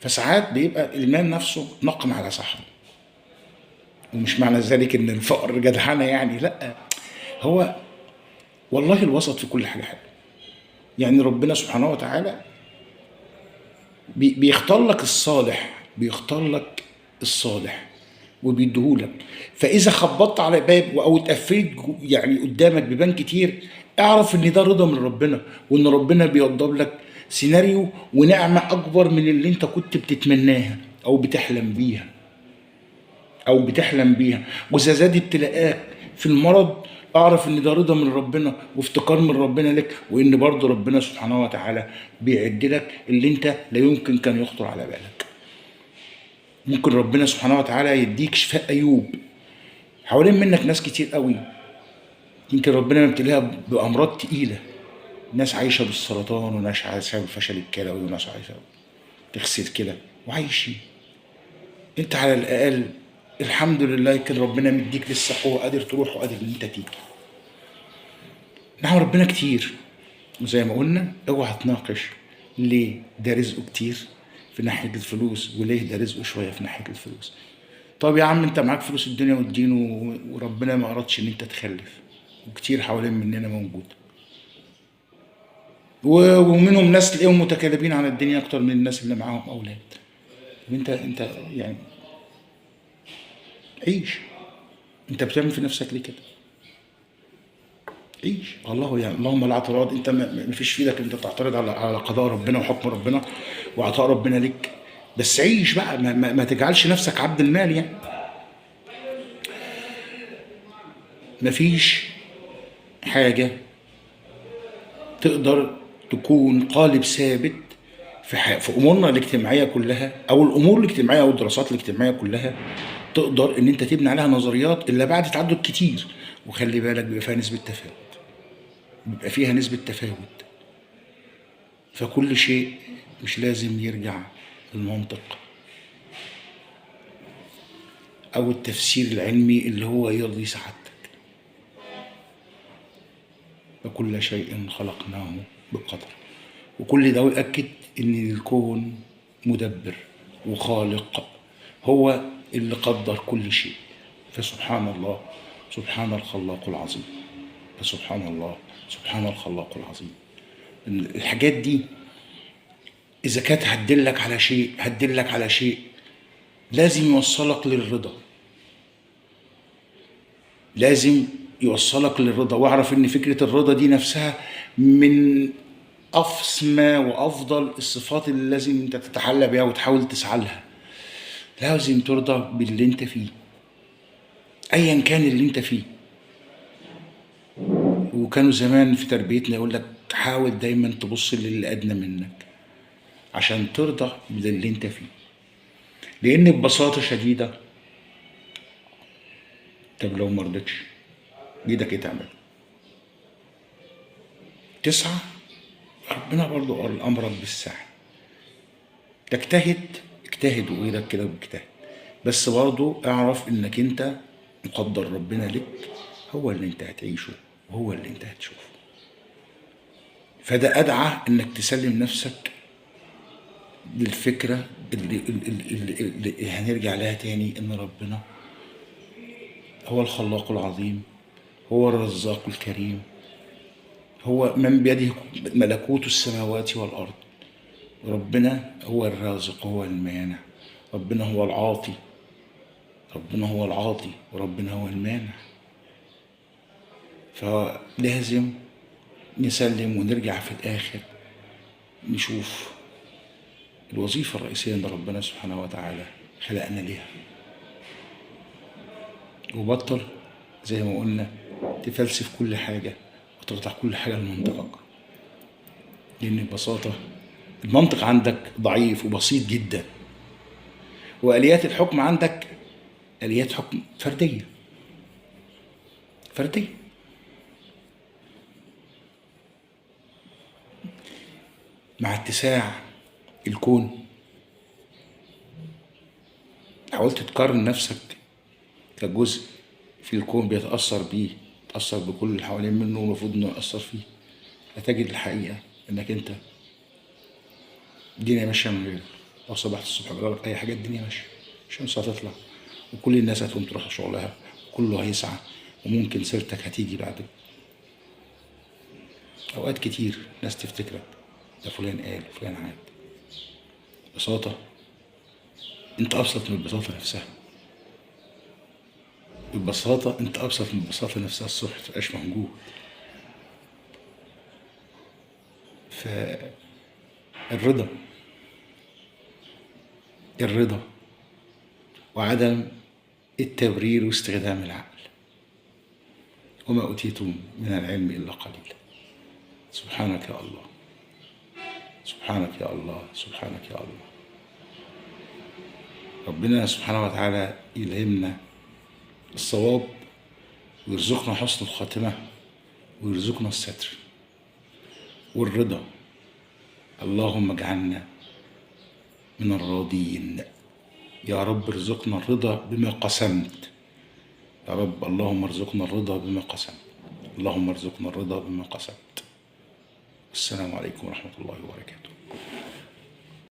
فساعات بيبقى المال نفسه نقم على صاحبه، ومش معنى ذلك ان الفقر جدحانه يعني، لا، هو والله الوسط في كل حاجة حلو. يعني ربنا سبحانه وتعالى بيختار لك الصالح، بيختار لك الصالح وبيديهولك. فاذا خبطت على باب او اتقفلت يعني قدامك بيبان كتير، اعرف ان ده رضا من ربنا، وان ربنا بيوضب لك سيناريو ونعمه اكبر من اللي انت كنت بتتمناها او بتحلم بيها، او بتحلم بيها. واذا زاد ابتلاءات في المرض، اعرف ان ده رضا من ربنا وافتقار من ربنا لك، وان برضه ربنا سبحانه وتعالى بيعد لك اللي انت لا يمكن كان يخطر على بالك. ممكن ربنا سبحانه وتعالى يديك شفاء ايوب. حوالين منك ناس كتير قوي يمكن ربنا مبتليها بامراض تقيلة، ناس عايشه بالسرطان، وناس عايشه بالفشل الكلوي، وناس عايشه تغسل كلى وعايشين. انت على الاقل الحمد لله كان ربنا مديك لسه قوة، قادر تروح وقادر ان انت تيجي. نعم ربنا كتير، وزي ما قلنا اوعى تناقش ليه ده رزقه كتير في ناحية الفلوس وليه ده رزقه شوية في ناحية الفلوس. طب يا عم انت معاك فلوس الدنيا والدين وربنا ما ارادش ان انت تخلف، وكتير حوالين مننا موجود، ومنهم ناس تلاقيهم متكالبين على الدنيا اكتر من الناس اللي معاهم اولاد. طب انت يعني عيش، انت بتعمل في نفسك ليه كده؟ عيش. الله يعني اللهم لا اعتراض، انت ما فيش في ايدك انت تعترض على قضاء ربنا وحكم ربنا وعطاء ربنا لك، بس عيش بقى، ما تجعلش نفسك عبد المال. يعني ما فيش حاجة تقدر تكون قالب ثابت في امورنا الاجتماعية كلها، او الامور الاجتماعية او الدراسات الاجتماعية كلها، تقدر ان انت تبني عليها نظريات الا بعد تعدد كتير. وخلي بالك بيبقى فيها نسبه تفاوت، بيبقى فيها نسبه تفاوت. فكل شيء مش لازم يرجع للمنطق او التفسير العلمي اللي هو يرضي سعادتك. فكل شيء خلقناه بقدر، وكل ده يؤكد ان الكون مدبر وخالق، هو اللي قدر كل شيء. فسبحان الله، سبحان الخلاق العظيم. فسبحان الله، سبحان الخلاق العظيم. الحاجات دي إذا كانت هتدلك على شيء، هتدلك على شيء لازم يوصلك للرضا، لازم يوصلك للرضا. واعرف ان فكرة الرضا دي نفسها من أسمى وأفضل الصفات اللي لازم انت تتحلى بيها وتحاول تسعى لها. لازم ترضى باللي انت فيه، ايا كان اللي انت فيه. وكانوا زمان في تربيتنا يقول لك حاول دايما تبص للي ادنى منك عشان ترضى باللي انت فيه، لان ببساطة شديدة طب لو ما رضيتش بايدك ايه تعمل؟ تسعى، ربنا برضو قال امرك بالسعي، تجتهد، اجتهد وايدك كده واجتهد، بس برضو اعرف انك انت مقدر ربنا لك هو اللي انت هتعيشه وهو اللي انت هتشوفه. فده ادعى انك تسلم نفسك للفكرة اللي هنرجع لها تاني، ان ربنا هو الخلاق العظيم، هو الرزاق الكريم، هو من بيده ملكوت السماوات والأرض. ربنا هو الرازق، هو المانع، ربنا هو العاطي، ربنا هو العاطي وربنا هو المانع. فلازم نسلم ونرجع في الآخر نشوف الوظيفة الرئيسية اللي ربنا سبحانه وتعالى خلقنا ليها. وبطل زي ما قلنا تفلسف كل حاجة وتقطع كل حاجة لمنطقك، لأن ببساطة المنطق عندك ضعيف وبسيط جدا، وآليات الحكم عندك آليات حكم فردية فردية. مع اتساع الكون حاولت تقارن نفسك كجزء في الكون بيتأثر بيه، يتأثر بكل اللي حوالين منه والمفروض انه يأثر فيه، هتجد الحقيقة انك انت الدنيا ماشية من غيرك. لو صبحت الصبح جرالك اي حاجة، الدنيا ماشية، الشمس هتطلع وكل الناس هتقوم تروح شغلها وكله هيسعى، وممكن سيرتك هتيجي بعد اوقات كتير ناس تفتكرك ده فلان قال فلان عاد. ببساطة انت ابسط من البساطة نفسها، ببساطة انت ابسط من البساطة نفسها. الصبح متبقاش موجود. فالرضا، الرضا وعدم التبرير واستخدام العقل. وما أوتيتم من العلم إلا قليلا. سبحانك يا الله، سبحانك يا الله، سبحانك يا الله. ربنا سبحانه وتعالى يلهمنا الصواب ويرزقنا حسن الخاتمة ويرزقنا الستر والرضا. اللهم اجعلنا من الراضين يا رب، ارزقنا الرضا بما قسمت يا رب. اللهم ارزقنا الرضا بما قسمت، اللهم ارزقنا الرضا بما قسمت. السلام عليكم ورحمة الله وبركاته.